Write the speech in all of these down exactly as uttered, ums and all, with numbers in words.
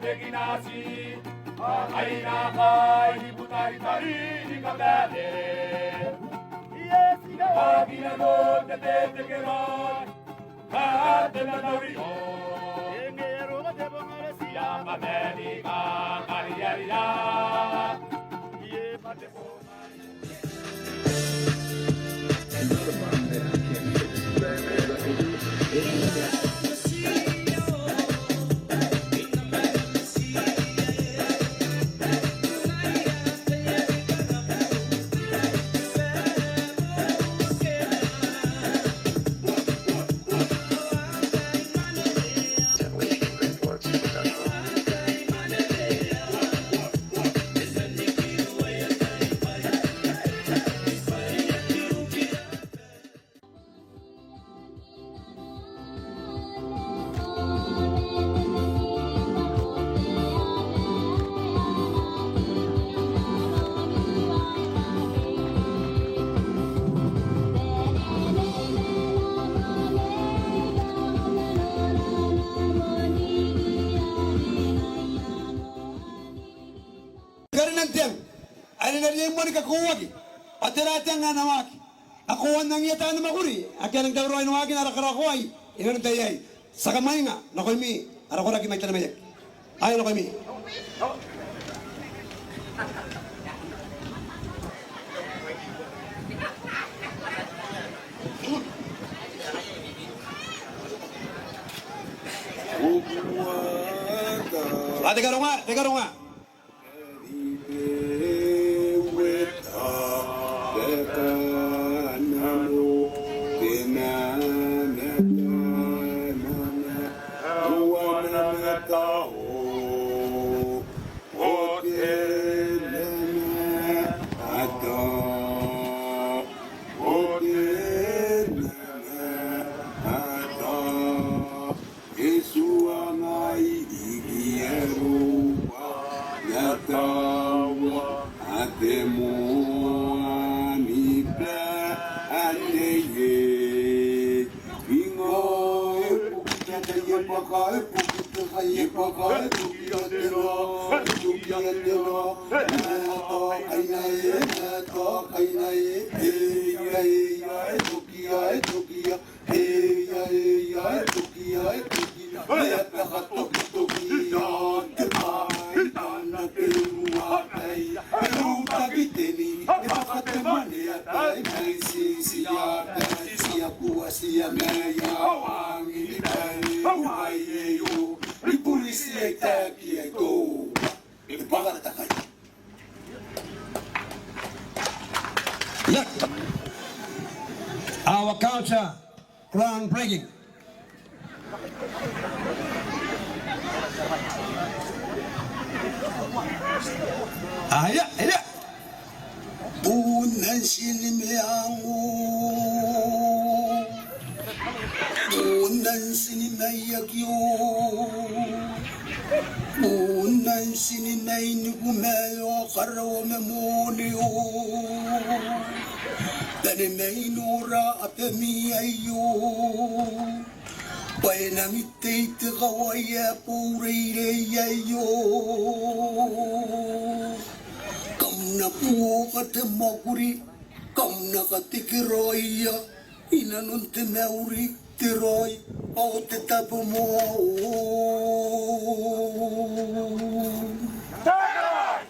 te kinati, a kainakai ni butaritari ni kabane. Ies, ina. A kina non te tetekera. Karinan te ang are e na riai moa ni kakoauaki, ao tera te ang ae na waaki? A koaua n angiia taani mwakuri ake a nang tauraoi n waaki n ara karaoaki inanon te tai aei. Ti a kamwainga nakoimi ara koraki mai Tanimaiaki. Aio nakoimi. A te karonga, te karonga. E tuangai riki ae roua, e a taua, a te moa ni bane. Inga e buki te kai, e bwaka, e buki te kai, e bwaka, e tokia te ra, e tokia te ra. E na tokaina, e na tokaina, e, e, e, e, e tokia, e tokia. Eia, eia, e tokia, e tokia, e a bwaka tokitoki, ao te bwai tana te rua tai, e rutaki te ni, e bwaka te mwane ae tai, mai titia, tai titia, kuatia, mai ao angin tai, uai e o, ni buriti ae taekiia ae tou. Ia. Our culture groundbreaking. Aia, aia. Bon nang tini meang o. Bon nang tini maiaki o. Bon nang tini mainiku ma aio karawa ma moni o. Bane mai nora abami aio. Bwa e na miteitei kawai ae boureirei aio. Kam na buoka te mwakuri, kam na katekeraoia inanon te mauri, te raoi ao te tabomoa.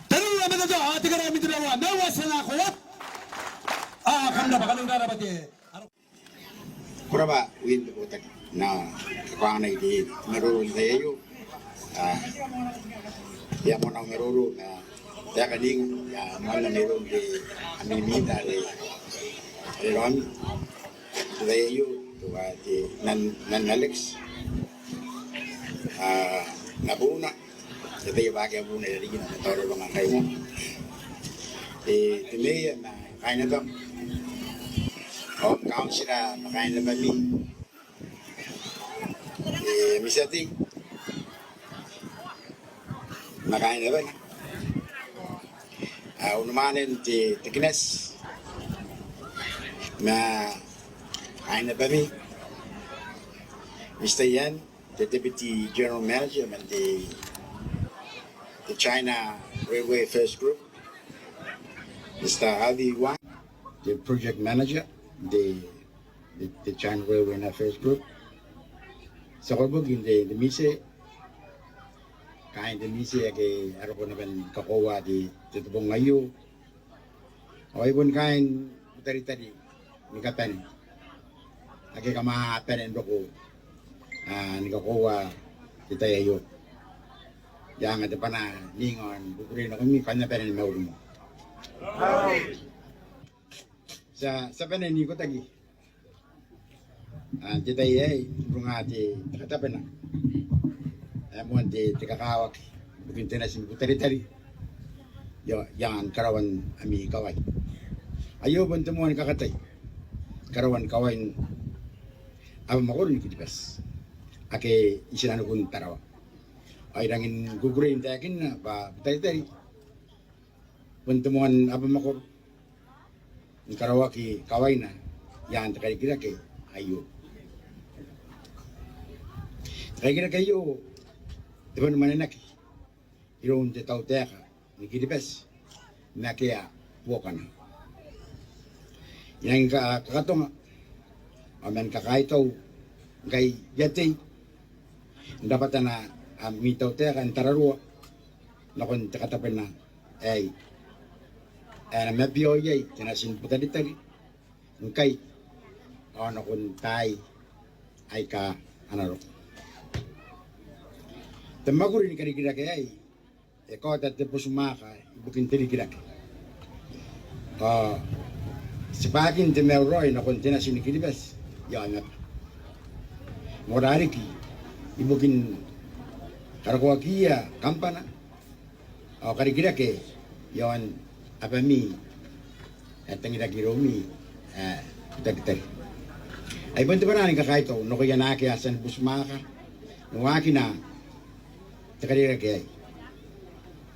Tariu, a matata, a tekeraoi, mitebawa, maua, ti na koa. A kam rabwa, kam rabwa te Ko rabwa Win te botaki. N na kakoaua n te maroro n te tai aio. A, I a moana maroro ma taekaninga, I a moana maroro n te ami minita are, are raomi n te tai aio, teuae te Nan, Nan Alex. A, N na bouna Te bwai ake a buna irarikin ana tauraoi ngkai moa. E, te meea ma kaain abam. Ao kauntira ma kaain abami. E, ami tia tei ma kaain abana. A, unimwaane n te, te kinati ma kaain abami. Mister Yan, te Deputy General Manager man te, te China Railway Affairs Group. Mister Avi Wang, te Project Manager, te, te, te China Railway Affairs Group. Ti a koroboki n te, te MISE, kaain te MISE ake a roko naba ni kakoaua te, te tabo aio. Ao ai bon kaain Butaritari ni kabane ake kam a bane n roko, a, ni kakoaua te tai aio. I anga te bwanaa n inga ao ni kukurei nakoimi, kam na bane ni mauri moa. Ti a, ti a bane n ikotaki. A, n te tai aei, n bunga te, te katabena ae moan te, te kakawaki ibukin te nati ni Butaritari. Io, i aan karaoan ami kawai. Aio bon te moan kakatai, karaoan kawain abamwakoro ni Kiribati ake i tinanikun Tarawa. Ao I rangi ni kukurei n taekinna bwa Butaritari bon te moan abamwakoro ni karaoaki kawaina i aan te karikirake aio. Te karikirake aio e bon mwanenaki iroun te tautaeka ni Kiribati n akea buokana. I nangi ka-, kakatonga ao man kakaitau ngkai I a tei n rabwatana ami tautaeka n tararua nakon te katabena aei ae na mabiao iai te nati ni Butaritari ngkai ao nakon taai aika a na roko. Te mwakuri ni karikirake aei e kaota te botumwaaka ibukin te rikirake ao tibwakin te maiu raoi nakon te nati ni Kiribati iaon aba, moarara riki ibukin karokoakiia kambana ao karikirake iaon abami ae tangiraki iroumi ae Butaritari. Ai bon te bwanaa ni kakaitau nakoia naake a tia ni botumwaaka ni waakina te karikirake aei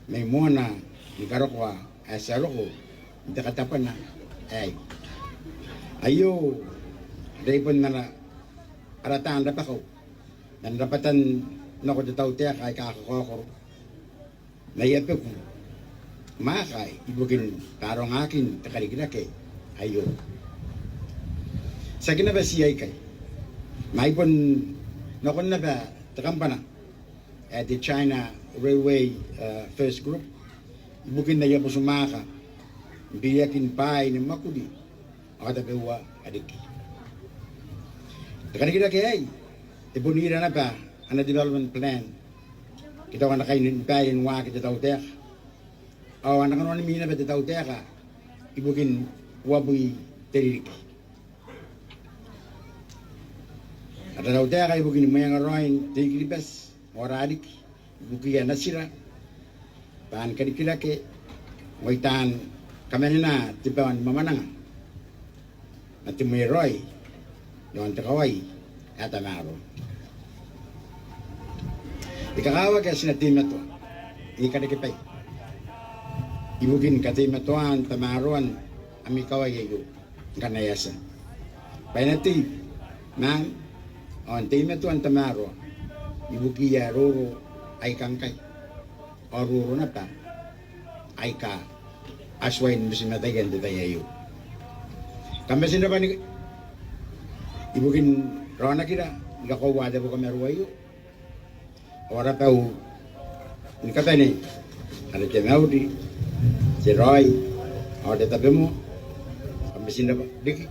mai moana ni karokoa ae ti a roko n te katabana aei. Aio are bon ana, ara taan rabakau man rabwatan nako te tautaeka aika kakaokoro n aia beku mwaaka ibukin baarongaakin te karikirake aio. Tiaki naba ti aikai, ma ai bon nakon naba te kambana ae te China Railway, eh, Affairs Group ibukin aia botumwaaka n biriakin bwaai ni mwakuri ao tabeua riki. Te karikirake aei e bon ira naba ana development plan ke tao ana kainibaire ni waaki te tautaeka ao ana kanoan ami naba te tautaeka ibukin uabwi te ririki. Ara tautaeka ibukin mwenga raoin te I-Kiribati, moarara riki ibukiia natira, bwa ni karikirake ao i taan kamanena te bawa ni mwamwananga ma te mwe raoi iaon te kawai ae tamaroa. E kakawaki ae ti na teimatoa, e karekebai ibukin kateimatoan tamaroan ami kawai aio ngkana e a tia, bwa e na tei maan ao n teimatoan tamaroa ibukiia roro aika ngkai ao roro naba aika a tuai ni butimataia n te tai aio. Kam bati n rabwa ni, ibukin raonakira ni kakoaua te bokamaro aio. Ao ara bau ni kabane are te mauri, te raoi ao te tabomoa. Kam bati n rabwa riki.